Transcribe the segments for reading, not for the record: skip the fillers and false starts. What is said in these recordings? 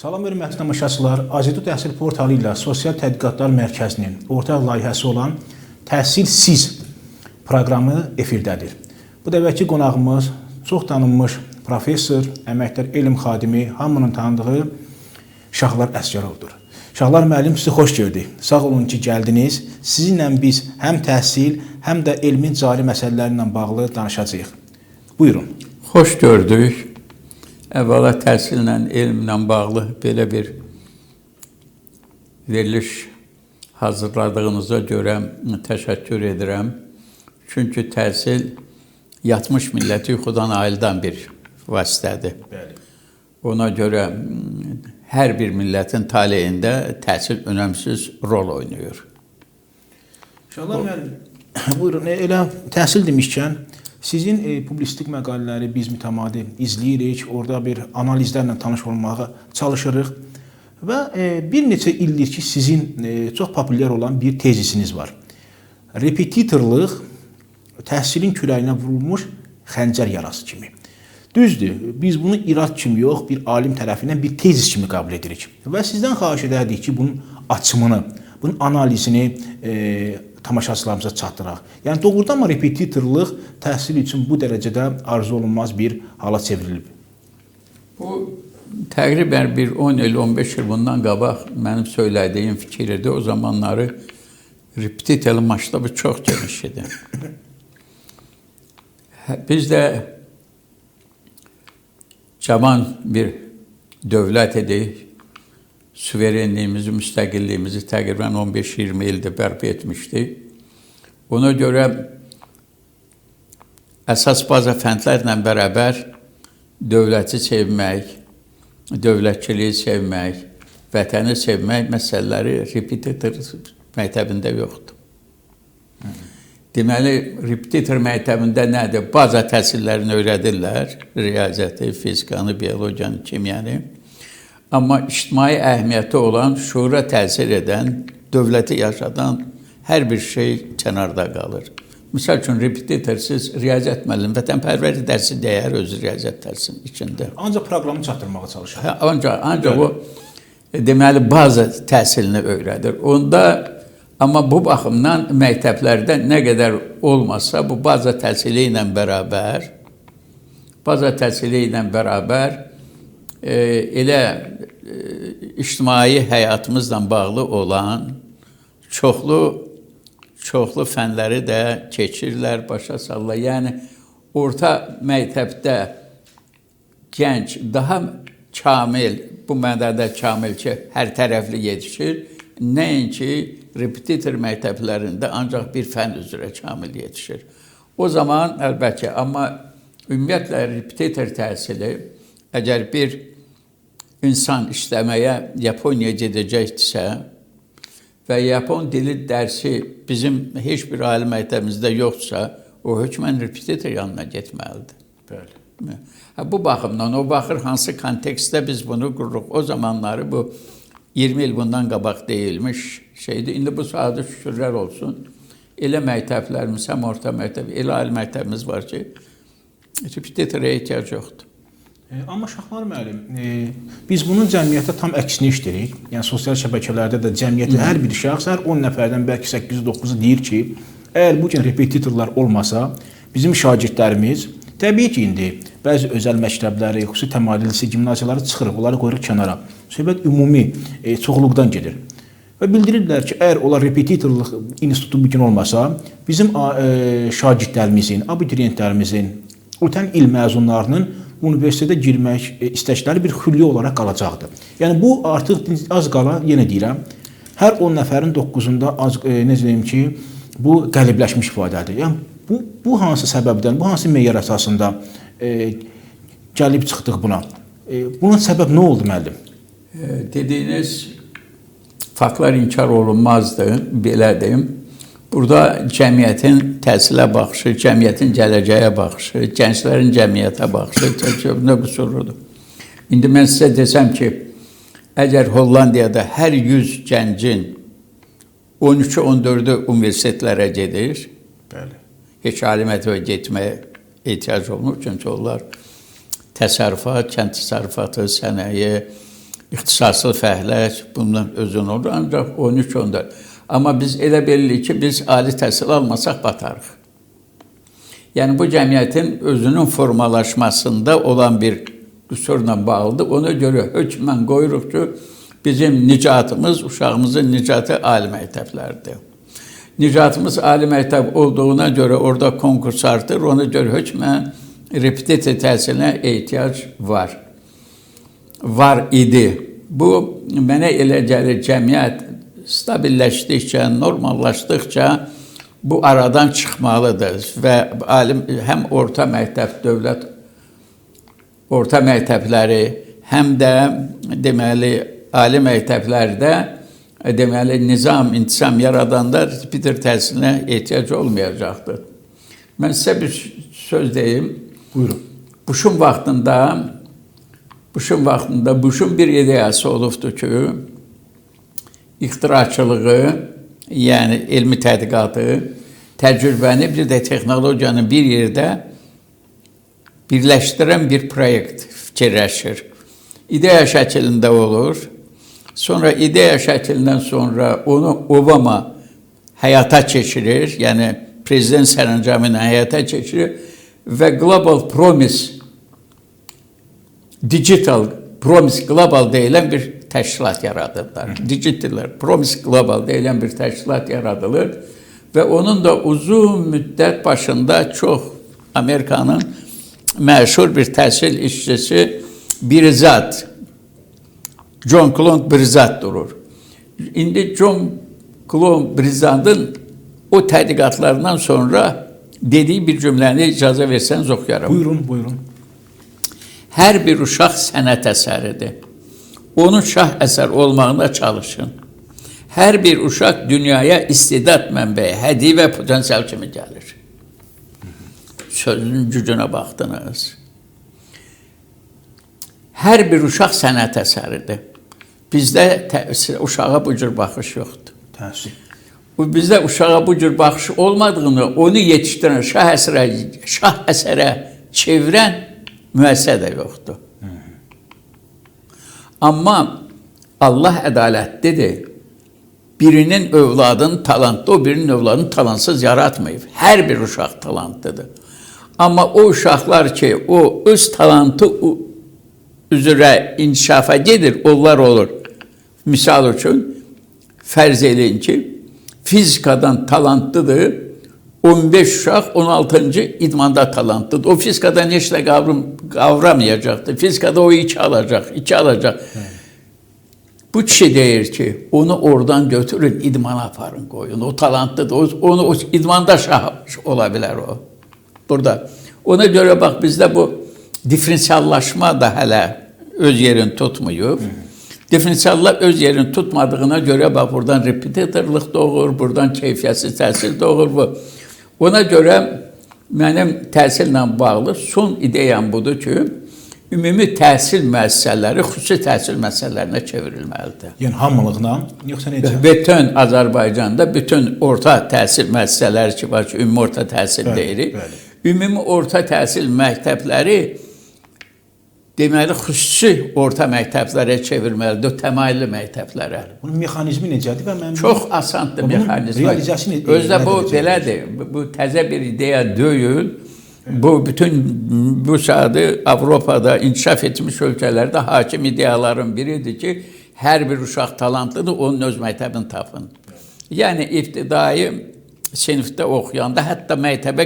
Salam hörmətli tamaşaçılar, AzEdu Təhsil Portalı ilə Sosial Tədqiqatlar Mərkəzinin ortaq layihəsi olan Təhsil Siz proqramı efirdədir. Bu dəfəki qonağımız çox tanınmış professor, əməkdar elm xadimi, hamının tanıdığı Şahlar Əsgərovdur. Şahlar müəllim, sizi xoş gördük. Sağ olun ki, gəldiniz. Sizinlə biz həm təhsil, həm də elmin cari məsələləri ilə bağlı danışacağıq. Buyurun. Xoş gördük. Əvvəla təhsillə, elmlə bağlı belə bir veriliş hazırladığınıza görə təşəkkür edirəm. Çünki təhsil yatmış milləti yuxudan ayıldan bir vasitədir. Bəli. Ona görə hər bir millətin taleyində təhsil önəmsiz rol oynayır. Şahlar müəllim, buyurun. Elə təhsil demişkən, sizin publisistik məqalələri biz mütəmadi izləyirik, orada bir analizlərlə tanış olmağa çalışırıq və bir neçə ildir ki, sizin çox populyar olan bir tezisiniz var. Repetitorluq təhsilin kürəyinə vurulmuş xəncər yarası kimi. Düzdür, biz bunu irad kimi yox, bir alim tərəfindən bir tezis kimi qəbul edirik. Və sizdən xahiş edərdik ki, bunun açımını, bunun analizini tamaşaçılarımıza çatdıraq. Yəni doğrudan mı repetitorluq təhsil üçün bu dərəcədə arzu olunmaz bir hala çevrilib? Bu təqribən bir 10 il, 15 il bundan qabaq mənim söylədiyim fikir idi. O zamanları repetitorun masştabı çox geniş idi. Biz də cavan bir dövlət idik. Suverenliyimizi, müstəqilliyimizi təqribən 15-20 ildir bərpa etmişdik. Ona görə əsas baza fəndlərlə bərabər dövləti sevmək, dövlətçiliyi sevmək, vətəni sevmək məsələləri repetitor məktəbində yoxdur. Deməli, repetitor məktəbində nədir? Baza təhsillərini öyrədirlər, riyaziyyatı, fizikanı, biologiyanı, kimyanı. Amma ictimai əhəmiyyəti olan, şuura təsir edən, dövləti yaşadan hər bir şey kənarda qalır. Misal üçün, repetitorsiz riyaziyyat müəllimi vətənpərvərlik dərsi deyər özü riyaziyyat dərsinin içində. Ancaq proqramı çatdırmağa çalışır. Hə, ancaq o deməli baza təhsilini öyrədir. Onda amma bu baxımdan məktəblərdə nə qədər olmasa bu baza təhsili ilə bərabər elə ictimai həyatımızla bağlı olan çoxlu fənləri də keçirlər, başa salırlar. Yəni orta məktəbdə gənc daha kamil, bu mənada kamil ki, hər tərəfli yetişir, nəinki repetitor məktəblərində ancaq bir fən üzrə kamil yetişir. O zaman əlbəttə ki, amma ümumiyyətlə repetitor təhsili əgər bir insan işləməyə Yaponiyaya gedəcəkdirsə və yapon dili dərsi bizim heç bir ali məktəbimizdə yoxdursa, o hökmən repetitor yanına getməlidir. Bəli. Hə, bu baxımdan o baxır hansı kontekstdə biz bunu qururuq. O zamanları bu 20 il bundan qabaq deyilmiş şeydir. İndi bu sahədə şükürlər olsun. Elə məktəblərimiz, həm orta məktəb, elə ali məktəbimiz var ki, repetitora ehtiyac yoxdur. Amma Şahlar müəllim, biz bunun cəmiyyətdə tam əksini işləyirik. Yəni sosial şəbəkələrdə də cəmiyyətdə hər bir şəxs, hər 10 nəfərdən bəlkə 8-9-u deyir ki, əgər bu gün repetitorlar olmasa, bizim şagirdlərimiz təbii ki, indi bəzi özəl məktəbləri, xüsusi təmayüllü lise, gimnaziyaları çıxırıq, onları qoyuruq kənara. Söhbət ümumi çoxluqdan gedir. Və bildirirlər ki, əgər onlar repetitorluq institutu bu gün olmasa, bizim şagirdlərimizin, abituriyentlərimizin, ötən il məzunlarının universitetə girmək istəkləri bir xülyə olaraq qalacaqdır. Yəni bu artıq az qala, yenə deyirəm, hər 10 nəfərin 9-unda az necə deyim ki, bu qəlibləşmiş ifadədir. Yəni bu hansı səbəbdən, bu hansı meyar əsasında gəlib çıxdıq buna? Bunun səbəb nə oldu müəllim? Dediyiniz faktlar inkar olunmazdı, belə deyim. Burada cəmiyyətin təhsilə baxışı, cəmiyyətin gələcəyə baxışı, gənclərin cəmiyyətə baxışı nə qüsurludur. İndi mən sizə desəm ki, əgər Hollandiyada hər 100 gəncin 13-ü, 14-ü universitetlərə gedir, bəli, heç ali məktəbə getməyə ehtiyac olmur, çünki onlar təsərrüfat, kənd təsərrüfatı, sənaye, İxtisaslı fəhlə bundan özün olur, ancaq 13-14. Amma biz elə bilirik ki, biz ali təhsil almasaq batarıq. Yəni bu cəmiyyətin özünün formalaşmasında olan bir qüsurla bağlıdır. Ona görə hökmən qoyuruq ki, bizim nicatımız, uşağımızın nicatı ali məktəblərdir. Nicatımız ali məktəb olduğuna görə orada konkurs artır, ona görə hökmən repetitor təhsilinə ehtiyac var. Var idi. Bu, mənə elə gəlir, cəmiyyət stabilləşdikcə, normallaşdıqca bu aradan çıxmalıdır və alim, həm orta məktəb, dövlət orta məktəbləri, həm də deməli, ali məktəblərdə deməli, nizam, intizam yaradanda repetitor təhsilinə ehtiyac olmayacaqdır. Mən sizə bir söz deyim. Buyurun. Buşun vaxtında Buşun bir ideyası olubdur ki, ixtiraçılığı, yəni elmi tədqiqatı, təcrübəni, bir də texnologiyanı bir yerdə birləşdirən bir proyekt fikirləşir. İdeya şəklində olur. Sonra ideya şəklindən sonra onu Obama həyata keçirir, yəni prezident sərəncamı ilə həyata keçirir və Global Promise, Digital Promise Global deyilən bir təşkilat yaradırlar. Digital Promise Global deyilən bir təşkilat yaradılır və onun da uzun müddət başında çox Amerikanın məşhur bir təhsil işçisi Birzat, John Klon Birzat durur. İndi John Klon Birzat'ın o tədqiqatlarından sonra dediyi bir cümləni icazə versəniz oxuyaram. Buyurun, buyurun. Hər bir uşaq sənət əsəridir. Onun şah əsər olmağına çalışın. Hər bir uşaq dünyaya istedad mənbəyi, hədiyyə və potensial kimi gəlir. Sözünün gücünə baxdınız. Hər bir uşaq sənət əsəridir. Bizdə uşağa bu cür baxış yoxdur. Təəssüf. Bizdə uşağa bu cür baxış olmadığını, onu yetişdirən, şah əsərə çevirən müəssisə də yoxdur. Amma Allah ədalətlidir. Birinin övladını talantlı, o birinin övladını talantsız yaratmayıb. Hər bir uşaq talantlıdır. Amma o uşaqlar ki, o öz talantı üzrə inkişafa gedir, onlar olur. Misal üçün, fərz eləyin ki, fizikadan talantlıdır, 15 uşaq 16-cı idmanda talantlıdır. O fizikadan heç nə qavramayacaqdır. Fizikada o 2 alacaq, 2 alacaq. Bu kişi deyir ki, onu oradan götürün, idmana aparın, qoyun. O talantlıdır, onu o idmanda şah ola bilər o. Burada. Ona görə bax, bizdə bu diferensiallaşma da hələ öz yerini tutmuyub. Diferensiallar öz yerini tutmadığına görə bax, buradan repetitorluq doğur, buradan keyfiyyətsiz təhsil doğur. Bu. Ona görə mənim təhsillə bağlı son ideyam budur ki, ümumi təhsil müəssisələri xüsusi təhsil müəssisələrinə çevrilməlidir. Yəni hamılığına, yoxsa necə? Bütün Azərbaycanda bütün orta təhsil müəssisələri ki var ki, ümumi orta təhsil deyirik. Bəli. Ümumi orta təhsil məktəbləri deməli xüsusi orta məktəblərə çevirməlidir, təmayüllü məktəblərə. Bunun mexanizmi necədir və mən çox asandır mexanizmi. Realizasiya necədir? Özdə bu belədir. Bu təzə bir ideya deyil. Bu bütün bu saatı Avropada inkişaf etmiş ölkələrdə hakim ideyaların biridir ki, hər bir uşaq talantlıdır, onun öz məktəbini tapın. Yəni ibtidai sinifdə oxuyanda, hətta məktəbə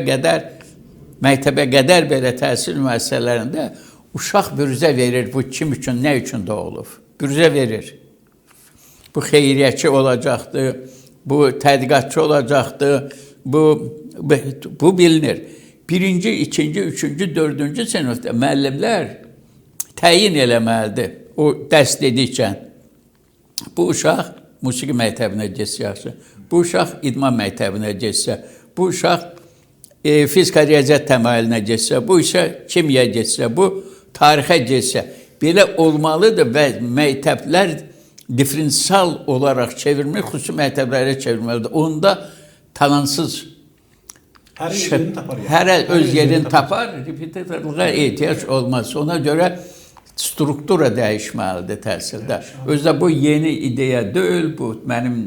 qədər belə təhsil müəssisələrində uşaq bürüzə verir bu kim üçün, nə üçün doğulub. Bürüzə verir. Bu xeyriyyətçi olacaqdır, bu tədqiqatçı olacaqdır, bu bilinir. Birinci, ikinci, üçüncü, dördüncü sinifdə müəllimlər təyin eləməlidir o dərs dedikcə. Bu uşaq musiqi məktəbinə getsə yaxşı, bu uşaq idman məktəbinə getsə, bu uşaq fizika riyaziyyat təmayülünə getsə, bu isə kimya getsə, bu tarixə getsə. Belə olmalıdır və məktəblər diferensial olaraq çevirmək, xüsusi məktəblərə çevirməlidir. Onda talantsız hər yerini tapar. Hər öz yerini tapar, repetitorluğa ehtiyac olmaz. Ona görə Struktura dəyişməlidir təhsildə. Özü də bu yeni ideya deyil, bu mənim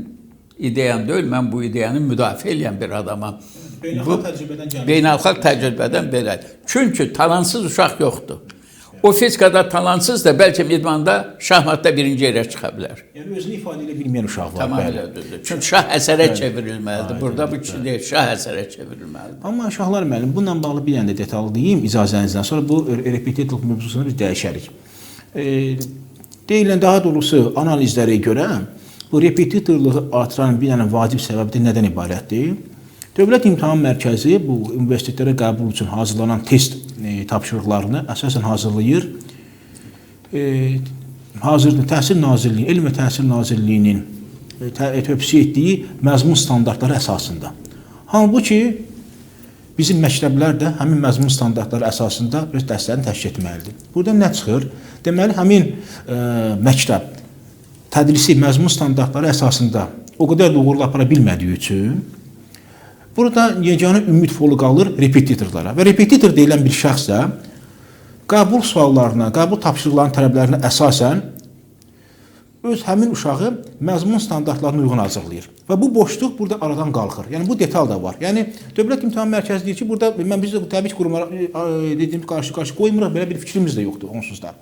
ideyam deyil, mən bu ideyanı müdafiə eləyən bir adamam. Beynəlxalq təcrübədən gəlir. Beynəlxalq təcrübədən belədir. Çünki talantsız uşaq yoxdur. O fizikada talantsız da bəlkə idmanda, şahmatda birinci yerə çıxa bilər. Yəni özünü ifadə edə bilməyən uşaq var. Tamamilə düzdür. Çünki şah əsərə çevrilməlidir. Burada bu kişi deyil, şah əsərə çevrilməlidir. Amma Şahlar müəllim, bununla bağlı bir dənə də detal deyim icazənizdən. Sonra bu repetitorluq mövzusunu biz dəyişərik. Deyilən, daha doğrusu analizlərə görə bu repetitorluğu artıran bir dənə vacib səbəbi də nədən ibarətdir? Dövlət İmtahan Mərkəzi bu universitetlərə qəbul üçün hazırlanan test tapşırıqlarını əsasən hazırlayır. Hazırda Təhsil Nazirliyi, Elm və Təhsil Nazirliyinin tövsiyə etdiyi məzmun standartları əsasında. Halbuki bizim məktəblər də həmin məzmun standartları əsasında öz dərslərini təşkil etməlidir. Burada nə çıxır? Deməli, həmin məktəb tədrisi məzmun standartları əsasında o qədər də uğurlu apara bilmədiyi üçün burada yeganə ümid folu qalır repetitorlara. Və repetitor deyilən bir şəxs də qəbul suallarına, qəbul tapşırıqlarının tələblərinə əsasən öz həmin uşağı məzmun standartlarına uyğun hazırlayır. Və bu boşluq burada aradan qalxır. Yəni bu detal da var. Yəni Dövlət İmtahan Mərkəzi deyir ki, burada mən biz də təbii ki qurumlara dediyim qarşı qoymuruq, belə bir fikrimiz də yoxdur onsuz da.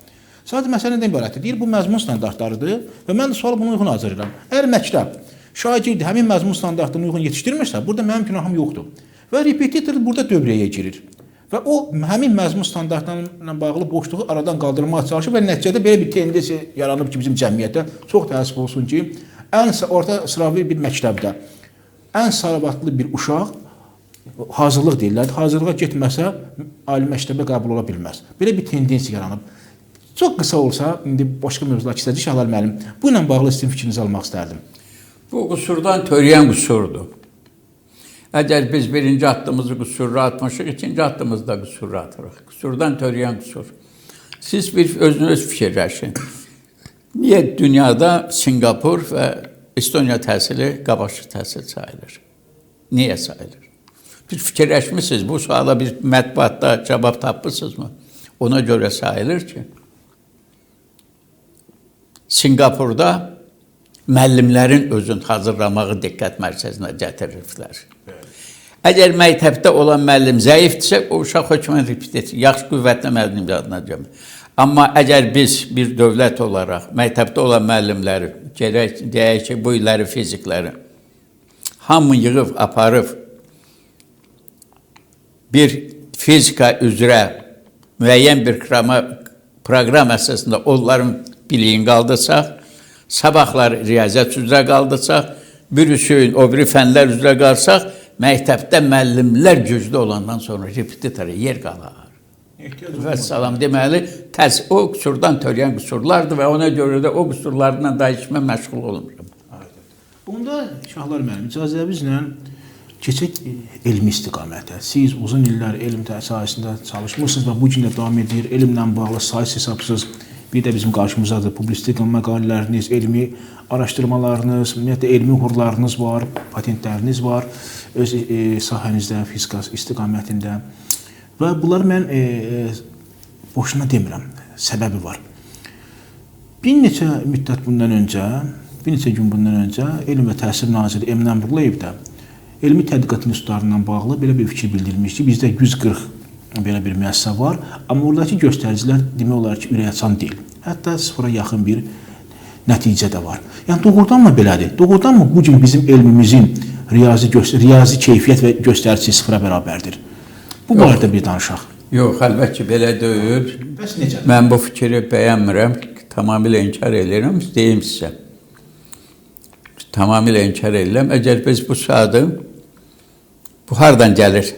Sadəcə məsələ nədən ibarətdir? Deyir bu məzmun standartlarıdır və mən də sualı buna uyğun hazırlayıram. Əgər məktəb şagirdi həmin məzmun standartlarına uyğun yetişdirmirsə, burada mənim günahım yoxdur. Və repetitor burada dövrəyə girir. Və o həmin məzmun standartlarına bağlı boşluğu aradan qaldırmağa çalışır və nəticədə belə bir tendensiya yaranıb ki, bizim cəmiyyətdə çox təəssüf olsun ki, ən orta sıravi bir məktəbdə ən savadlı bir uşaq hazırlıq deyirlər. Hazırlığa getməsə ali məktəbə qəbul ola bilməz. Belə bir tendensiya yaranıb. Çox qısa olsa, indi başqa mövzular keçəcək Şahlar müəllim. Bu ilə bağlı sizin fikrinizi almaq istərdim. Bu qüsurdan törəyən qüsurdur. Əgər biz birinci addımımızı qüsurlu atmışıq, ikinci addımımızı da qüsurlu atırıq. Qüsurdan törəyən qüsur. Siz bir özünüz fikirləşin. Niyə dünyada Singapur və Estoniya təhsili qabaqcı təhsil sayılır? Niyə sayılır? Bir fikirləşmisiniz, bu suala bir mətbuatda cavab tapmışsınızmı? Ona görə sayılır ki, Singapurda müəllimlərin özünü hazırlamağı diqqət mərkəzinə gətirirlər. Əgər məktəbdə olan müəllim zəifdirsə, o uşaq hökmən repetitor, yaxşı qüvvətli müəllim yadına gəlmir. Amma əgər biz bir dövlət olaraq məktəbdə olan müəllimləri, gerək deyək ki, bu illəri fizikləri hamı yığıb aparıb bir fizika üzrə müəyyən bir proqram əsasında onların biliyini qaldırsaq, sabahlar riyaziyyat üzrə qaldırsaq, bir üçün o biri fənlər üzrə qalsaq, məktəbdə müəllimlər güclü olandan sonra repetitora yer qalar. Vəssalam, deməli, o qüsurdan törəyən qüsurlardır və ona görə də o qüsurlarla dəyişmə məşğul olmuram. Bunda Şahlar müəllim, icazənizlə keçək elmi istiqamətə. Siz uzun illər elm sahəsində çalışmısınız və bu gün də davam edir. Elmlə bağlı sayısız hesabsız bir də bizim qarşımızdadır publisistik məqalələriniz, elmi araşdırmalarınız, ümumiyyətlə elmi uğurlarınız var, patentləriniz var öz sahənizdə, fizika istiqamətində. Və bunları mən boşuna demirəm, səbəbi var. Bir neçə müddət bundan öncə, bir neçə gün bundan öncə Elm və Təhsil Naziri Emin Əmrullayev də elmi tədqiqat institutlarından bağlı belə bir fikir bildirmişdi. Bizdə 140 belə bir müəssisə var, amma oradakı göstəricilər demək olar ki, ürəkaçan deyil. Hətta sıfıra yaxın bir nəticə də var. Yəni doğrudanmı belədir? Doğrudanmı bu gün bizim elmimizin riyazi keyfiyyət və göstəricisi sıfıra bərabərdir? Bu barədə bir danışaq. Yox, əlbəttə ki, belə deyil. Bəs necədir? Mən bu fikri bəyənmirəm, tamamilə inkar edirəm, deyim sizə. Tamamilə inkar edirəm. Əgər biz bu saatı, bu hardan gəlir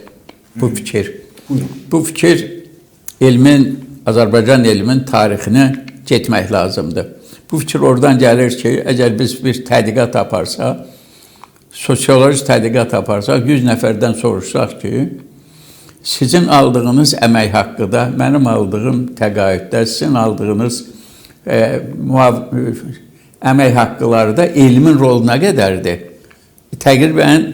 bu fikir? Buyurun. Bu fikir elmin, Azərbaycan elmin tarixinə getmək lazımdır. Bu fikir oradan gəlir ki, əgər biz bir tədqiqat aparsaq, sosioloji tədqiqat aparsaq, 100 nəfərdən soruşsaq ki, sizin aldığınız əmək haqqı da, mənim aldığım təqaüddə, sizin aldığınız əmək haqqıları da elmin rolu nə qədərdir? Təqribən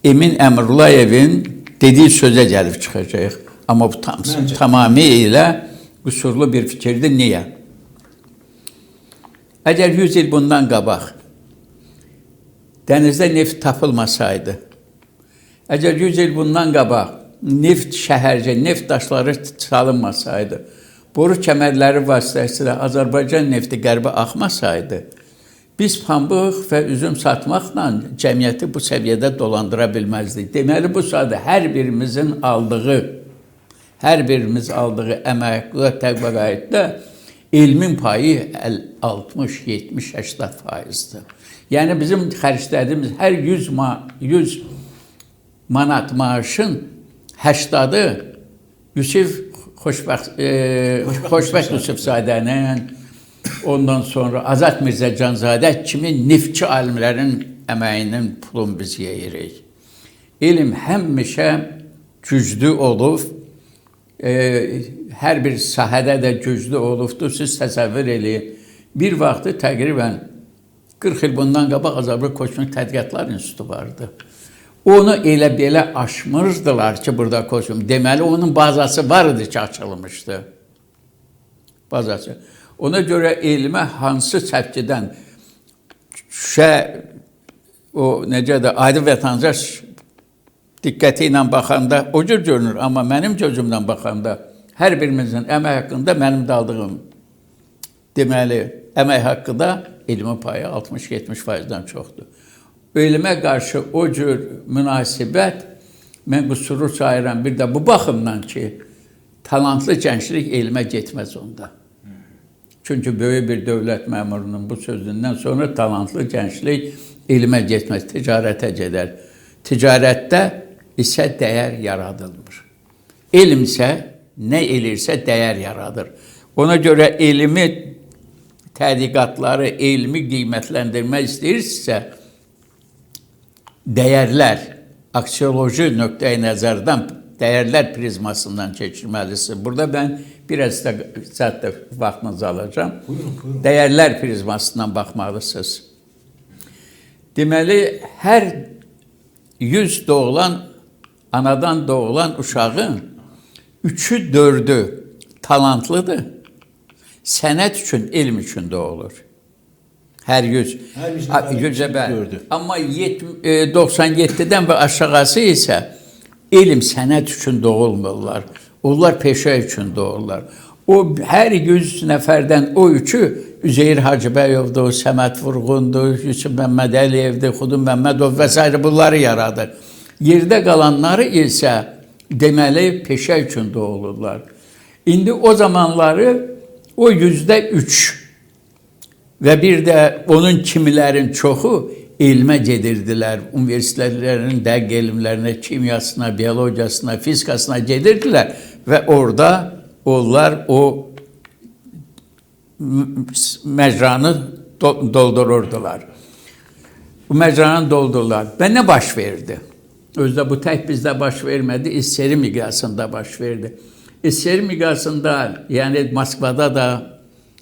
Emin Əmrullayevin dediyi sözə gəlib çıxacaq. Amma bu tamamilə Qüsurlu bir fikirdir. Niyə? Əgər 100 il bundan qabaq dənizdə neft tapılmasaydı, əgər 100 il bundan qabaq neft şəhərcə, neft daşları çalınmasaydı, boru kəmərləri vasitəsilə Azərbaycan nefti qərbə axmasaydı, biz pambıq və üzüm satmaqla cəmiyyəti bu səviyyədə dolandıra bilməzdik. Deməli, bu sadə hər birimizin aldığı, hər birimiz aldığı əmək haqqı təqaüddə elmin payı 60, 70, 80%-dir. Yəni bizim xərclədiyimiz hər 100 manat maaşın 80-ı Yusif Xoşbəxt Yusifzadənin, ondan sonra Azad Mirzəcanzadə kimi neftçi alimlərin əməyinin pulunu biz yeyirik. Elm həmişə güclü olub, hər bir sahədə də güclü olubdur. Siz təsəvvür eləyin. Bir vaxtı təqribən 40 il bundan qabaq Azərbaycan Kosmik Tədqiqatlar İnstitutu vardı. Onu elə belə aşmırdılar ki, burada kosmik. Deməli, onun bazası var idi ki, açılmışdı. Bazası. Ona görə elmə hansı səpkidən o necə də adi vətəndaş diqqəti ilə baxanda o cür görünür, amma mənim gözümdən baxanda hər birimizin əmək haqqında mənim də aldığım deməli əmək haqqı da elmin payı 60-70%-dən çoxdur. Elmə qarşı o cür münasibət mən qüsuru sayıram bir də bu baxımdan ki, talantlı gənclik elmə getməz onda. Çünki böyük bir dövlət məmurunun bu sözündən sonra talantlı gənclik elmə getməz, ticarətə gedər. Ticarətdə isə dəyər yaradılmır. Elm isə nə elirsə dəyər yaradır. Ona görə elmi tədqiqatları, elmi qiymətləndirmək istəyirsinizsə, dəyərlər, aksioloji nöqteyi nəzərdən, dəyərlər prizmasından keçirməlisiniz. Burada mən biraz da saat vaxtınızı alacağım. Buyurun, buyurun. Dəyərlər prizmasından baxmalısınız. Deməli, hər 100 doğulan, anadan doğulan uşağın 3-ü, 4-ü talantlıdır. Sənət üçün, elm üçün doğulur. Hər 100. Hər 100 nəfərin 100-ə bəli. dördü. Amma 97-dən və aşağısı isə elm, sənət üçün doğulmurlar. Onlar peşə üçün doğurlar. O hər 100 nəfərdən o üçü Üzeyir Hacıbəyovdur, Səməd Vurğundur, Yusuf Məmmədəliyevdir, Xudun Məmmədov və s. bunları yaradır. Yerdə qalanları isə deməli peşə üçün doğulurlar. İndi o zamanları o %3 və bir də onun kimilərin çoxu elmə gedirdilər. Universitetlərin dəqiq elmlərinə, kimyasına, biologiyasına, fizikasına gedirdilər və orada onlar o məcranı doldururdular. Bu məcranı doldururlar. Və nə baş verdi? Özdə bu tək bizdə baş vermədi, SSR miqyasında baş verdi. SSR miqyasında, yəni Moskvada da,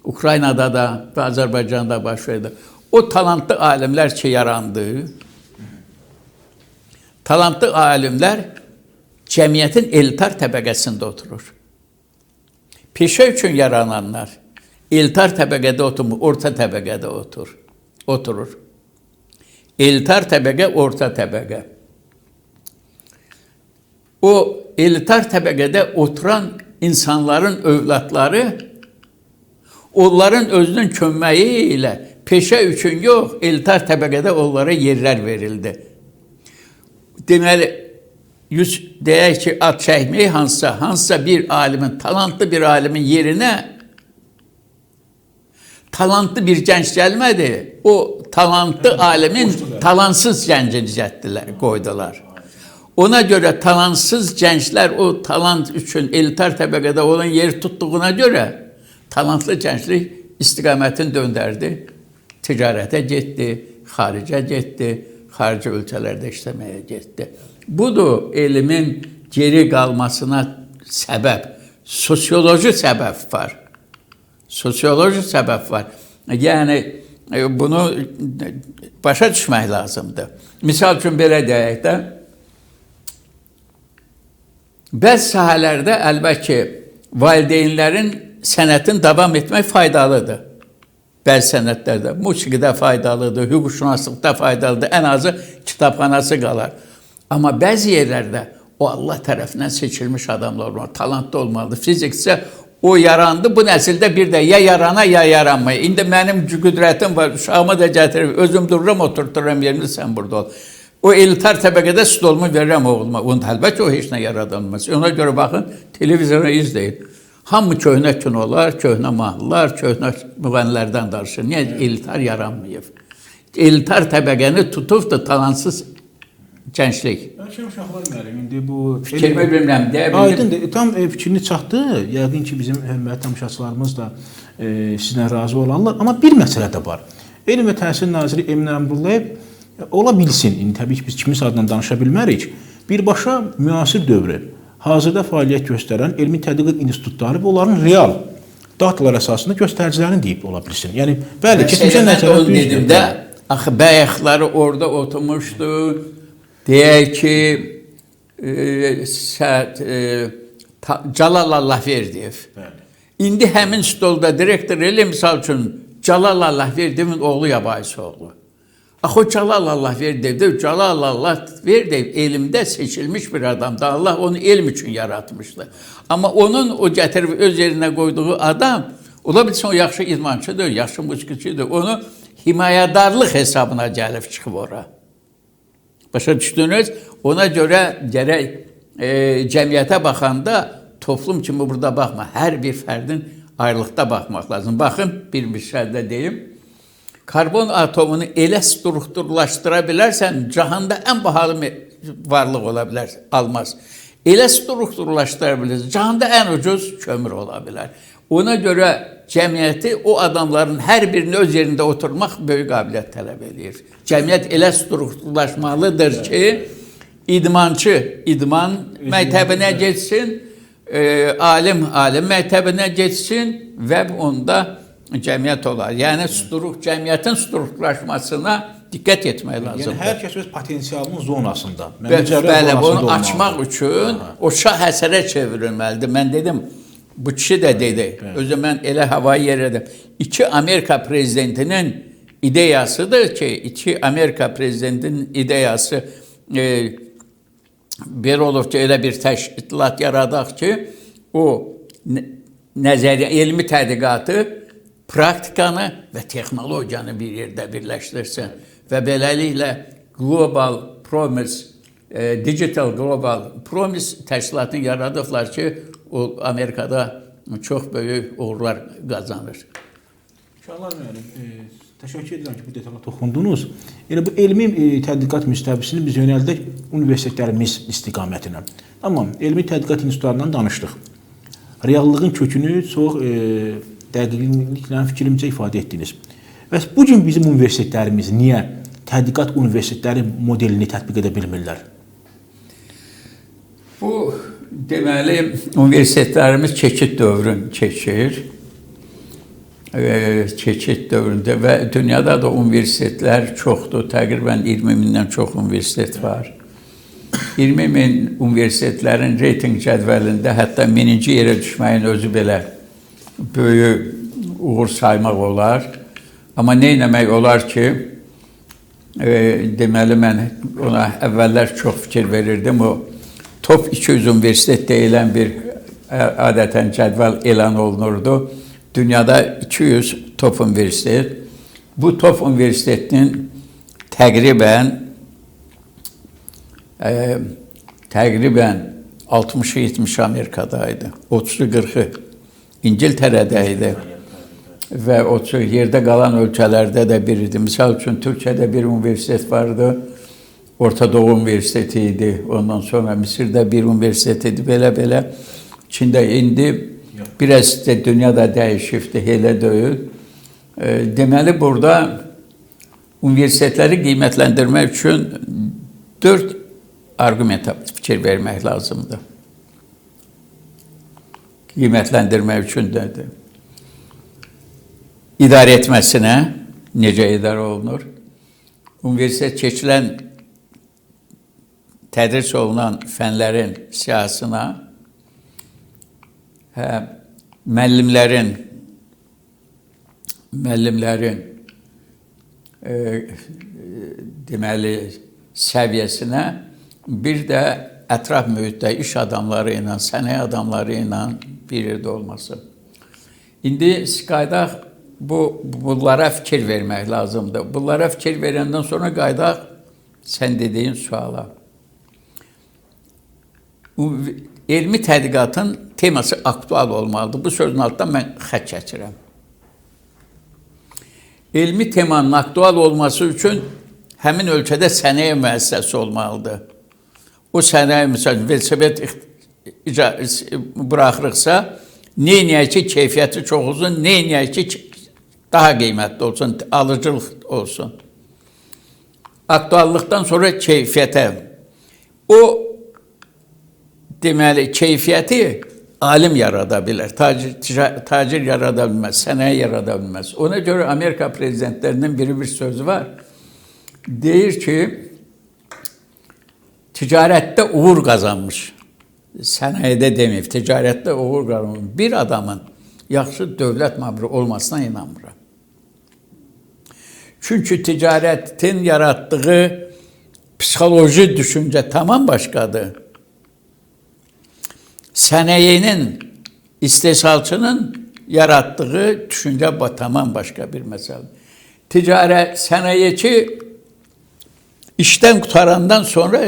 Ukraynada da və Azərbaycanda baş verdi. O talantlı alimlər ki yarandı, talantlı alimlər cəmiyyətin elitar təbəqəsində oturur. Peşə üçün yarananlar elitar təbəqədə oturmur, orta təbəqədə oturur. Elitar təbəqə, orta təbəqə. O elitar təbəqədə oturan insanların övladları onların özünün köməyi ilə peşə üçün yox, elitar təbəqədə onlara yerlər verildi. Deməli, deyək ki, ad çəkməyi hansısa bir alimin, talantlı bir alimin yerinə talantlı bir gənc gəlmədi. O talantlı alimin talantsız gəncini cətdilər, qoydular. Ona görə talantsız gənclər o talant üçün elitar təbəqədə olan yer tutduğuna görə talantlı gənclik istiqamətini döndərdi. Ticarətə getdi, xaricə getdi, xarici ölkələrdə işləməyə getdi. Budur elmin geri qalmasına səbəb. Sosioloji səbəb var. Sosioloji səbəb var. Yəni, bunu başa düşmək lazımdır. Misal üçün, belə deyək də, bəzi sahələrdə əlbəttə ki, valideynlərin sənətin davam etmək faydalıdır. Bəzi sənətlərdə, musiqidə faydalıdır, hüquqşünaslıqda faydalıdır, ən azı kitabxanası qalar. Amma bəzi yerlərdə o Allah tərəfindən seçilmiş adamlar olmalı, talantlı olmalıdır. Fiziksə o yarandı, bu nəsildə bir də ya yarana, ya yaranmaya. İndi mənim qüdrətim var, uşağımı da gətirib, özüm dururam, oturturam yerini, sən burada ol. O elitar təbəqədə stolumu verirəm oğluma. Onu əlbəttə o heç nə yaradılmaz. Ona görə baxın, televizora izləyin. Hamı köhnə kinolar, köhnə mahnılar, köhnə müğənnilərdən danışır. Niyə elitar yaranmayıb? Elitar təbəqəni tutub da talantsız gənclik. Bəlkə uşaqlar müəllim, indi bu fikrimi bilmirəm, deyə bildim. Aydındır, tam fikrini çatdı. Yəqin ki, bizim hörmətli tamaşaçılarımız da sizlə razı olarlar. Amma bir məsələ də var. Elm və Təhsil Naziri Emin Əmrullayev ola bilsin, indi təbii ki, biz kiminsə adından danışa bilmərik, birbaşa müasir dövrü hazırda fəaliyyət göstərən elmi tədqiqat institutları və onların real datalar əsasında göstəricilərini deyib ola bilsin. Yəni, bəli, keçmişə nəzərə düzdür. Dedim də, axı bəyəxləri orada oturmuşdu, deyək ki, Cəlal Allahverdiyev. İndi həmin stolda direktor elə, misal üçün, Cəlal Allahverdiyevin oğlu Yabayısı oğlu. Axı o Cəlal Allahverdiyevdir, Cəlal Allahverdiyev elmdə seçilmiş bir adamdır. Allah onu elm üçün yaratmışdı. Amma onun o gətirib öz yerinə qoyduğu adam, ola bilsin o yaxşı idmançıdır, yaxşı musiqiçidir, onu himayədarlıq hesabına gəlib çıxıb ora. Başa düşdünüz? Ona görə gərək cəmiyyətə baxanda toplum kimi burada baxma. Hər bir fərdin ayrılıqda baxmaq lazım. Baxın, bir misaldə deyim. Karbon atomunu elə strukturlaşdıra bilərsən, cahanda ən bahalı varlıq ola bilər, almaz. Elə strukturlaşdıra bilərsən, cahanda ən ucuz kömür ola bilər. Ona görə cəmiyyəti o adamların hər birini öz yerində oturmaq böyük qabiliyyət tələb eləyir. Cəmiyyət elə strukturlaşmalıdır ki, idmançı idman məktəbinə getsin, alim alim məktəbinə getsin və onda cəmiyyət olar. Yəni, cəmiyyətin strukturlaşmasına diqqət etmək lazımdır. Yəni, hər kəs öz potensialının zonasında. Bəli, bunu açmaq üçün o şah əsərə çevrilməlidir. Mən dedim, bu kişi də dedi, özü mən elə havayı yer edim. İki Amerika prezidentinin ideyasıdır ki, iki Amerika prezidentinin ideyası bir olub ki, elə bir təşkilat yaradaq ki, o nəzəriyyə, elmi tədqiqatı, praktikanı və texnologiyanı bir yerdə birləşdirsin və beləliklə Global Promise, Digital Global Promise təşkilatını yaradıblar ki, o Amerikada çox böyük uğurlar qazanır. İnşallah müəllim, təşəkkür edirəm ki, bu detala toxundunuz. Yəni, bu elmi tədqiqat müstəvisini biz yönəldək universitetlərimiz istiqamətinə. Amma elmi tədqiqat institutlarından danışdıq. Reallığın kökünü çox dəqiqliklə fikrimcə ifadə etdiniz. Bəs bu gün bizim universitetlərimiz niyə tədqiqat universitetləri modelini tətbiq edə bilmirlər? Bu, deməli, universitetlərimiz keçid dövrün keçir. Keçid dövründə və dünyada da universitetlər çoxdur. Təqribən 20 mindən çox universitet var. 20 min universitetlərin reyting cədvəlində hətta 1000-ci yerə düşməyin özü belə böyük uğur saymaq olar. Amma nə etmək olar ki, deməli mən ona əvvəllər çox fikir verirdim. O Top 200 universitet deyilən bir adətən cədvəl elan olunurdu. Dünyada 200 top universitet. Bu top universitetinin təqribən 60-ı 70-i Amerikadaydı. 30-u 40-ı İngiltərədə idi və o yerdə qalan ölkələrdə də bir idi. Misal üçün, Türkiyədə bir universitet vardı, Orta Doğu Universiteti idi, ondan sonra Misirdə bir universitet idi, belə-belə. Çində indi biraz da dünya da dəyişibdir, elə deyil. Deməli, burada universitetləri qiymətləndirmək üçün 4 arqumentə fikir vermək lazımdır. Qiymətləndirmək üçün də idarə etməsinə necə idarə olunur? Universitet keçilən, tədris olunan fənlərin siyahısına, Müəllimlərin deməli səviyyəsinə, bir də ətraf mühitdə iş adamları ilə, sənaye adamları ilə bir yerdə olması. İndi qayıdaq, bunlara fikir vermək lazımdır. Bunlara fikir verəndən sonra qayıdaq sən dediyin suala. Elmi tədqiqatın teması aktual olmalıdır. Bu sözün altından mən xətt çəkirəm. Elmi temanın aktual olması üçün həmin ölkədə sənaye müəssisəsi olmalıdır. O sənaye müəssisəsi, velosiped buraxırıqsa, neynəyək ki, keyfiyyəti çox olsun, neynəyək ki, daha qiymətli olsun, alıcılıq olsun. Aktuallıqdan sonra keyfiyyətə. O, deməli, keyfiyyəti alim yarada bilər, tacir yarada bilməz, sənaye yarada bilməz. Ona görə Amerika prezidentlərinin biri bir sözü var. Deyir ki, ticarətdə uğur qazanmış, sənayedə deməyib, ticarətdə uğur qazanmış bir adamın yaxşı dövlət məmuru olmasına inanmıram. Çünki ticarətin yaratdığı psixoloji düşüncə tamam başqadır. Sənayenin, istehsalçının yaratdığı düşüncə tamam başqa bir məsələdir. Ticarət, sənayeçi işdən qurtarandan sonra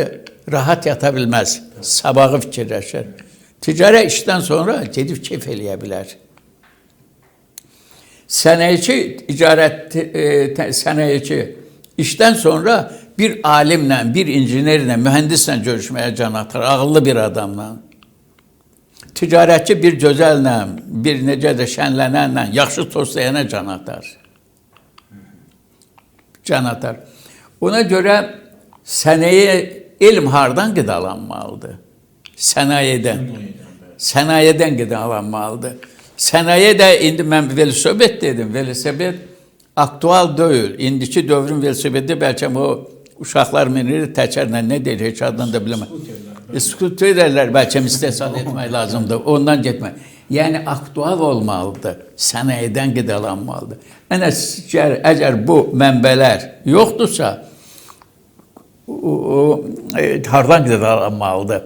rahat yata bilməz, sabahı fikirləşər. Ticarət işdən sonra gedib keyf eləyə bilər. Sənayeçi, sənayeçi işdən sonra bir alimlə, bir injinerlə, mühəndislə görüşməyə can atır, ağıllı bir adamla. Ticarətçi bir gözəllə, bir necə də şənlənənlə, yaxşı tost deyənə can atar. Can atar. Ona görə sənaye, elm hardan qidalanmalıdır? Sənayedən. Sənayedən qidalanmalıdır. Sənaye də, indi mən velosiped dedim, velosiped aktual deyil. İndiki dövrün velosipedi bəlkə o uşaqlar minir, təkərlə nə deyir, heç adını da bilməm. Skuterlər bəlkə istehsal etmək lazımdır, ondan getmək. Yəni, aktual olmalıdır, sənayedən qidalanmalıdır. Əgər bu mənbələr yoxdursa, hardan qidalanmalıdır?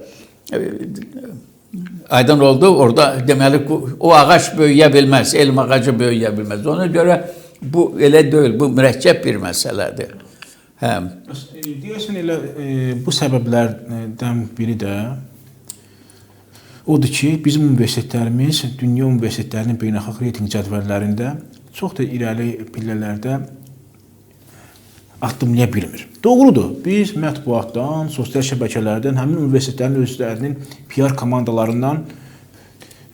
Aydın oldu, orada deməli, o ağac böyüyə bilməz, elm ağacı böyüyə bilməz. Ona görə bu elə deyil, bu mürəkkəb bir məsələdir. Hə. Deyəsən elə bu səbəblərdən biri də odur ki, bizim universitetlərimiz dünya universitetlərinin beynəlxalq reytinq cədvəllərində çox da irəli pillələrdə addımlaya bilmir. Doğrudur, biz mətbuatdan, sosial şəbəkələrdən, həmin universitetlərin özlərinin PR komandalarından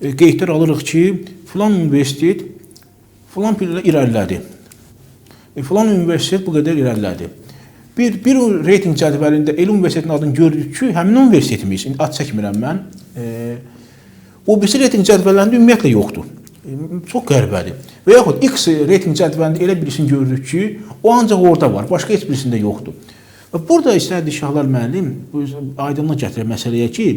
qeydlər alırıq ki, filan universitet filan pillə irəlilədi. Filan universitet bu qədər irəlilədi. Bir reytinq cədvəlində elə universitetin adını görürük ki, həmin universitetimiz, indi ad çəkmirəm mən, o birisi reytinq cədvəllərində ümumiyyətlə yoxdur. Çox qəribədir. Və yaxud X reytinq cədvəlində elə birisini görürük ki, o ancaq orada var, başqa heç birisində yoxdur. Və burada istərdi Şahlar müəllim aydınlıq gətirir məsələyə ki,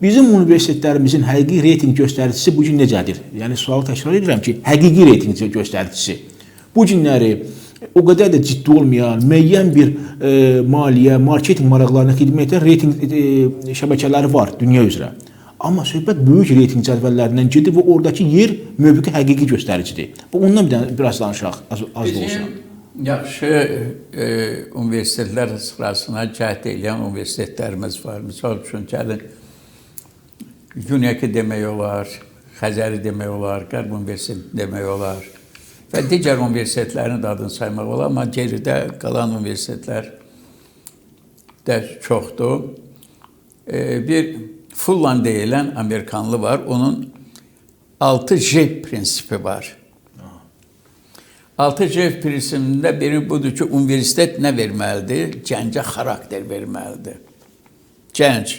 bizim universitetlərimizin həqiqi reytinq göstəricisi bu gün necədir? Yəni, sualı təkrar edirəm ki, həqiqi reytinq göstəricisi. Bu günləri o qədər də ciddi olmayan, müəyyən bir maliyyə, marketinq maraqlarına xidmət edən reytinq şəbəkələri var dünya üzrə. Amma söhbət böyük reytinq cədvəllərindən gedir və oradakı yer mövqe həqiqi göstəricidir. Bu ondan bir dənə biraz danışaq, az da olsa. Bizim yaxşı universitetlər sırasına cəhd eləyən universitetlərimiz var. Misal üçün, gəlin, UNİAC demək olar, Xəzəri demək olar, Qərb Universiteti demək olar və digər universitetlərin də adını saymaq olar, amma geridə qalan universitetlər də çoxdur. Bir Fullan deyilən Amerikanlı var, onun 6J prinsipi var. 6J prinsipində biri budur ki, universitet nə verməlidir? Gəncə xarakter verməlidir. Gənc,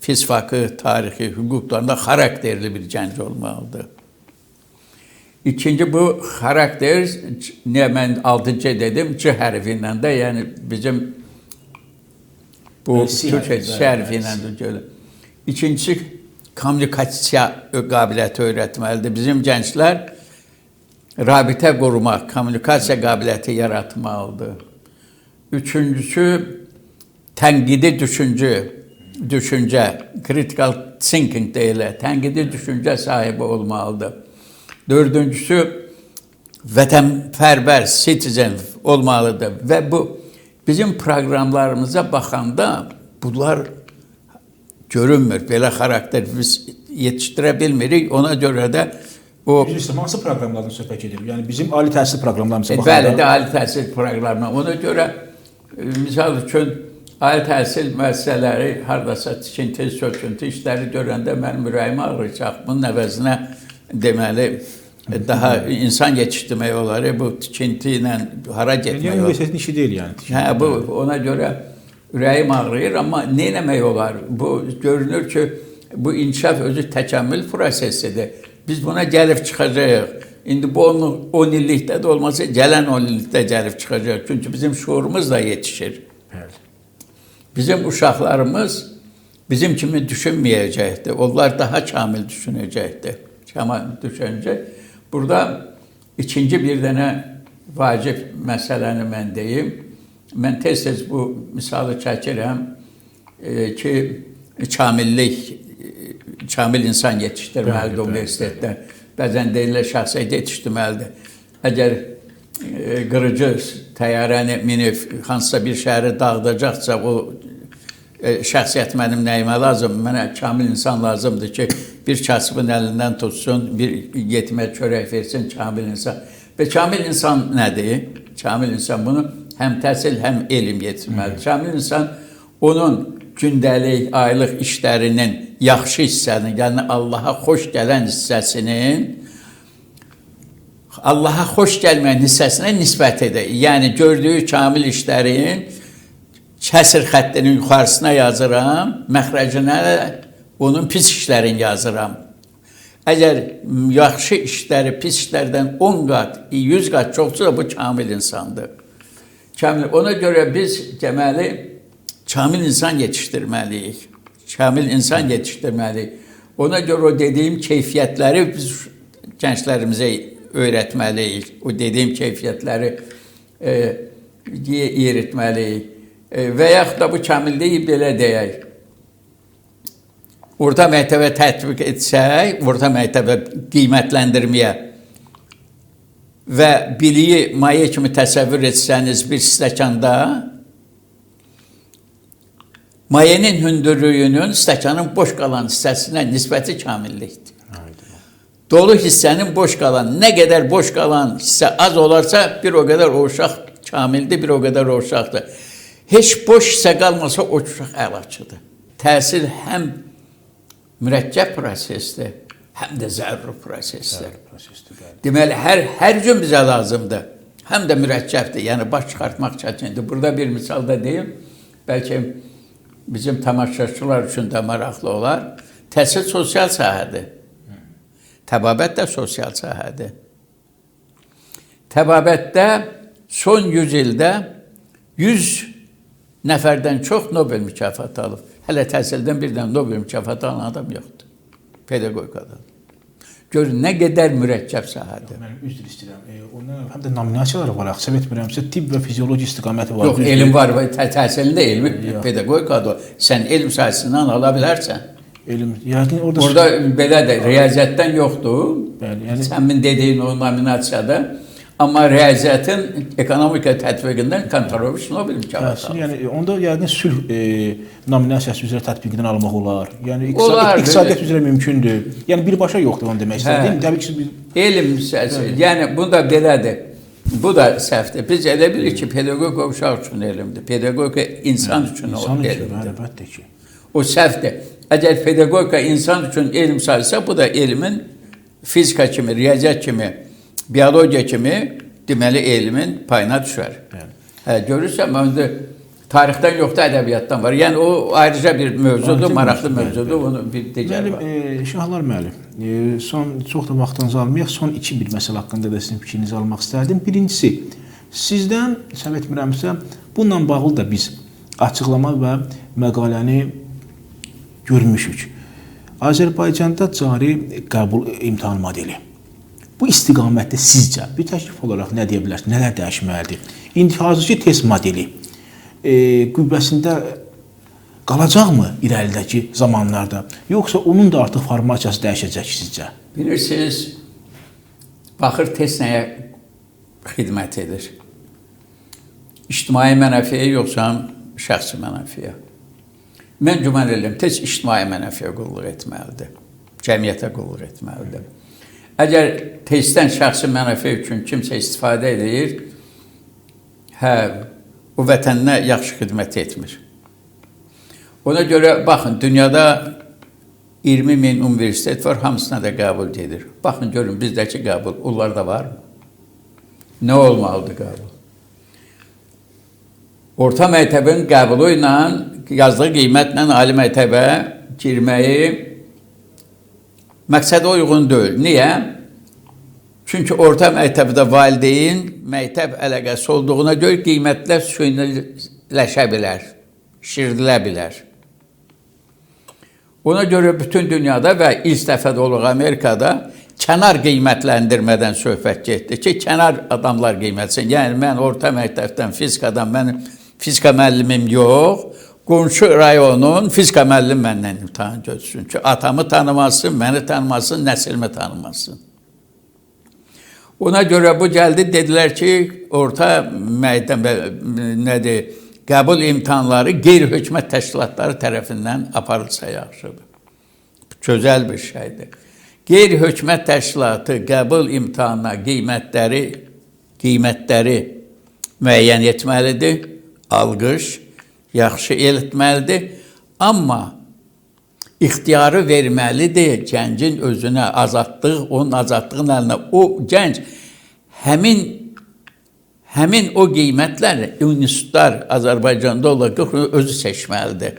fizfakı, tarixi, hüquqlarında xarakterli bir gənc olmalıdır. İkinci bu xarakter, niyə mən 6C dedim, C hərfi ilə də, yəni bizim bu Türkçə C hərfi ilə də gəlir. İkincisi, Kommunikasiya qabiliyyəti öyrətməlidir. Bizim gənclər rabitə qurmaq, kommunikasiya qabiliyyəti yaratmalıdır. Üçüncüsü, tənqidi düşüncə, critical thinking deyilir, tənqidi düşüncə sahibi olmalıdır. Dördüncüsü, vətənpərvər, citizen olmalıdır. Və bu bizim proqramlarımıza baxanda bunlar görünmür. Belə xarakter biz yetişdirə bilmirik. Ona görə də o... Üzr istəyirəm, hansı proqramlardan söhbət gedir? Yəni bizim ali təhsil proqramlarımıza baxanda. Bəli, də ali təhsil proqramına. Ona görə misal üçün ali təhsil müəssisələri hardasa tikinti, söküntü işləri görəndə mənim ürəyim ağrıyacaq. Bunun əvəzinə deməli daha insan yetişdirmək olar. Bu tikinti ilə hara getmək Yəni olar? universitetin işi deyil yəni. Hə, bu ona görə ürəyim ağrıyır, amma nə etmək olar? Bu görünür ki, bu inkişaf özü təkəmmül prosesidir. Biz buna gəlib çıxacağıq. İndi bu 10 illikdə də olmasa gələn 10 illikdə gəlib çıxacaq. Çünki bizim şuurumuz da yetişir. Bəli. Bizim uşaqlarımız bizim kimi düşünməyəcəkdir. Onlar daha kamil düşünəcəkdir. Kamil düşünəcək. Burada ikinci bir dənə vacib məsələni mən deyim. Mən tez-tez bu misalı çəkirəm ki, kamillik, kamil insan yetişdirməlidir universitetdə. Bəzən deyirlər, şəxsiyyət yetişdirməlidir. Əgər qırıcı təyyarəni minib hansısa bir şəhəri dağıdacaqsa, o şəxsiyyət mənim nəyimə lazım? Mənə kamil insan lazımdır ki, bir kasıbın əlindən tutsun, bir yetimə çörək versin, kamil insan. Və kamil insan nədir? Kamil insan bunu həm təhsil, həm elm yetirməlidir. Kamil insan onun gündəlik, aylıq işlərinin yaxşı hissəsini, yəni Allaha xoş gələn hissəsinin Allaha xoş gəlməyən hissəsinə nisbət edir. Yəni gördüyü kamil işlərin kəsir xəttinin yuxarısına yazıram, məxrəcinə onun pis işlərini yazıram. Əgər yaxşı işləri pis işlərdən 10 qat, 100 qat çoxdursa, bu kamil insandır. Kamil. Ona görə biz deməli kamil insan yetişdirməliyik. Kamil insan yetişdirməliyik. Ona görə o dediyim keyfiyyətləri biz gənclərimizə öyrətməliyik. O dediyim keyfiyyətləri yeritməliyik. Və yaxud da bu kamilliyi belə deyək. Orta məktəbə tətbiq etsək, orta məktəbə qiymətləndirməyə və biliyi maye kimi təsəvvür etsəniz bir stəkanda, mayenin hündürlüyünün stəkanın boş qalan hissəsinə nisbəti kamillikdir. Dolu hissənin boş qalan, nə qədər boş qalan hissə az olarsa, bir o qədər o uşaq kamildir, bir o qədər o uşaqdır. Heç boş hissə qalmasa, o uşaq əlaçıdır. Təhsil həm mürəkkəb prosesdir, həm də zəruri prosesdir. Deməli, hər gün bizə lazımdır. Həm də mürəkkəbdir, yəni baş çıxartmaq çətindir. Burada bir misal da deyim, bəlkə bizim tamaşaçılar üçün də maraqlı olar. Təhsil sosial sahədir. Təbabət də sosial sahədir. Təbabətdə son 100 ildə 100 nəfərdən çox Nobel mükafatı alıb. Hələ təhsildən bir dənə Nobel mükafatı alan adam yoxdur. Pedaqogikadan. Görün, nə qədər mürəkkəb sahədir. Mən üzr istəyirəm. Ondan həm də nominasiyalar var. Səhv etmirəmsə, tibb və fiziologiya istiqaməti var. Yox, elm var. Təhsilində elmi pedaqogikada sən elm sahəsindən ala bilərsən. Elm, yəqin orada... Orada belədir, riyaziyyatdan yoxdur. Bəli, yəni... Sənin dediyin o nominasiyada. Amma riyaziyyatın ekonomika tətbiqindən Kantoroviç Nobel mükafatı alır. Yəni onda yəqin sülh nominasiyası üzrə tətbiqindən almaq olar. Yəni iqtisadiyyat üzrə mümkündür. Yəni birbaşa yoxdur onu demək istədim. Təbii ki, biz... Elm, yəni bu da belədir. Bu da səhvdir. Biz elə bilirik ki, pedaqogika uşaq üçün elmdir. Pedaqogika insan üçün elmdir. Əlbəttə ki. O səhvdir. Əgər pedaqogika insan üçün elm sayılsa, bu da elmin fizika kimi, riyaziyyat kimi, biologiya kimi, deməli, elmin payına düşər. Hə, görürsən, məndə tarixdən yoxdur, ədəbiyyatdan var. Yəni, o ayrıca bir mövzudur, maraqlı mövzudur, onu bir digər var. Müəllim, Şahlar müəllim, son, çox da vaxtınızı almayaq, son iki bir məsələ haqqında da sizin fikrinizi almaq istərdim. Birincisi, sizdən, səhv etmirəmsə, bununla bağlı da biz açıqlama və məqaləni görmüşük. Azərbaycanda cari qəbul imtahan modeli. Bu istiqamətdə sizcə bir təklif olaraq nə deyə bilərsiniz? Nələr dəyişməlidir? İndi hazırki test modeli qüvvəsində qalacaqmı irəlidəki zamanlarda? Yoxsa onun da artıq formasiyası dəyişəcək sizcə? Bilirsiniz, baxır test nəyə xidmət edir? İctimai mənafeyə yoxsa şəxsi mənafeyə? Mən güman edirəm, test ictimai mənafeyə qulluq etməlidir. Cəmiyyətə qulluq etməlidir. Əgər testdən şəxsi mənafə üçün kimsə istifadə edir, hə, o vətəninə yaxşı xidmət etmir. Ona görə baxın, dünyada 20 min universitet var, hamısına da qəbul gedir. Baxın, görün, bizdəki qəbul, onlarda varmı? Nə olmalıdır qəbul? Orta məktəbin qəbulu ilə, yazdığı qiymətlə ali məktəbə girməyi məqsədə uyğun deyil. Niyə? Çünki orta məktəbdə valideyn məktəb əlaqəsi olduğuna görə qiymətlər süniləşə bilər, şişirilə bilər. Ona görə bütün dünyada və ilk dəfə də olub Amerikada kənar qiymətləndirmədən söhbət getdi ki, kənar adamlar qiymətsin. Yəni mən orta məktəbdən, fizikadan, mənim fizika müəllimim yox, qonşu rayonun fizika müəllimi məndən imtahan götürsün ki, atamı tanımasın, məni tanımasın, nəslimi tanımasın. Ona görə bu gəldi, dedilər ki, orta məktəb nədir, qəbul imtahanları qeyri-hökumət təşkilatları tərəfindən aparılsa yaxşıdır. Gözəl bir şeydir. Qeyri-hökumət təşkilatı qəbul imtahanına qiymətləri müəyyən etməlidir, alqış, yaxşı etməlidir. Amma ixtiyarı verməlidir gəncin özünə, azadlıq, onun azadlığın əlinə. O gənc həmin o qiymətləri institutlar Azərbaycanda olan özü seçməlidir.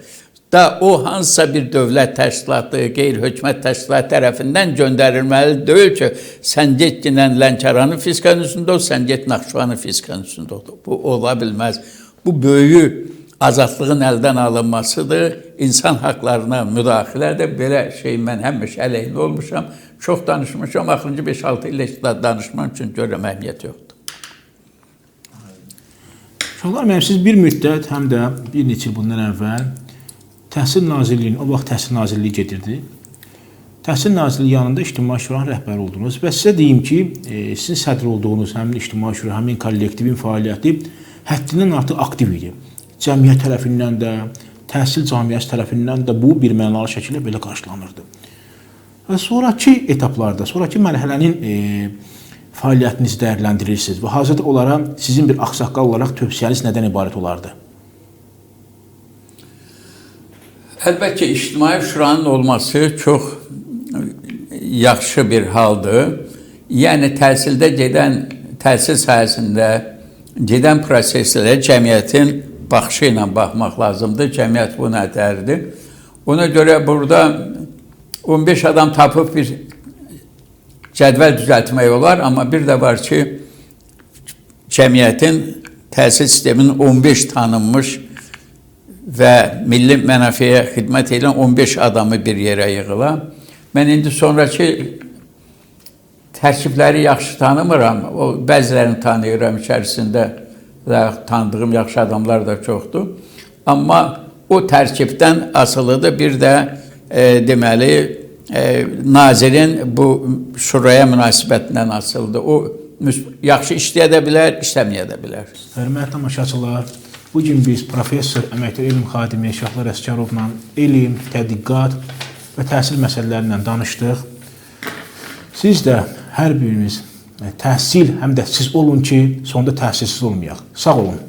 Da o hansısa bir dövlət təşkilatı, qeyri-hökumət təşkilatı tərəfindən göndərilməli deyil ki, sən get ginən Lənkəranın fizikanın üstündə ol, sən get Naxçıvanın fizikanın üstündə ol. Bu ola bilməz. Bu böyük azadlığın əldən alınmasıdır, insan haqlarına müdaxilədir. Belə şey mən həmişə əleyhinə olmuşam, çox danışmışam, axırıncı 5-6 il heç danışmam üçün görürəm əhəmiyyət yoxdur. Uşaqlar müəllim, siz bir müddət, həm də bir neçə il bundan əvvəl Təhsil Nazirliyinin, o vaxt Təhsil Nazirliyi gedirdi. Təhsil Nazirliyi yanında İctimai Şuranın rəhbəri oldunuz və sizə deyim ki, sizin sədr olduğunuz həmin İctimai Şura, həmin kollektivin fəaliyyəti həddindən artıq aktiv idi. Cəmiyyət tərəfindən də, təhsil cəmiyyəti tərəfindən də bu bir mənalı şəkildə belə qarşılanırdı. Və sonrakı etaplarda, sonrakı mərhələnin fəaliyyətinizi dəyərləndirirsiniz və hazırda onlara sizin bir ağsaqqal olaraq tövsiyəniz nədən ibarət olardı? Əlbəttə ki, İctimai Şuranın olması çox yaxşı bir haldır. Yəni təhsildə gedən, təhsil sahəsində gedən proseslərə cəmiyyətin baxışı ilə baxmaq lazımdır. Cəmiyyət bu nədərdir. Ona görə burada 15 adam tapıb bir cədvəl düzəltmək olar, amma bir də var ki, cəmiyyətin təhsil sisteminin 15 tanınmış və milli mənafeyə xidmət edən 15 adamı bir yerə yığıla. Mən indi sonrakı tərkibləri yaxşı tanımıram. O bəzilərini tanıyıram, içərisində də tanıdığım yaxşı adamlar da çoxdur. Amma o tərkibdən asılıdır. Bir də deməli nazirin bu şuraya münasibətindən asılıdır. O yaxşı işləyə də bilər, işləməyə də bilər. Hörmətli tamaşaçılar, bugün biz professor, əməkdar elm xadimi Şahlar Əsgərovla elm, tədqiqat və təhsil məsələləri ilə danışdıq. Siz də hər biriniz təhsil, həm də siz olun ki, sonda təhsilsiz olmayaq. Sağ olun.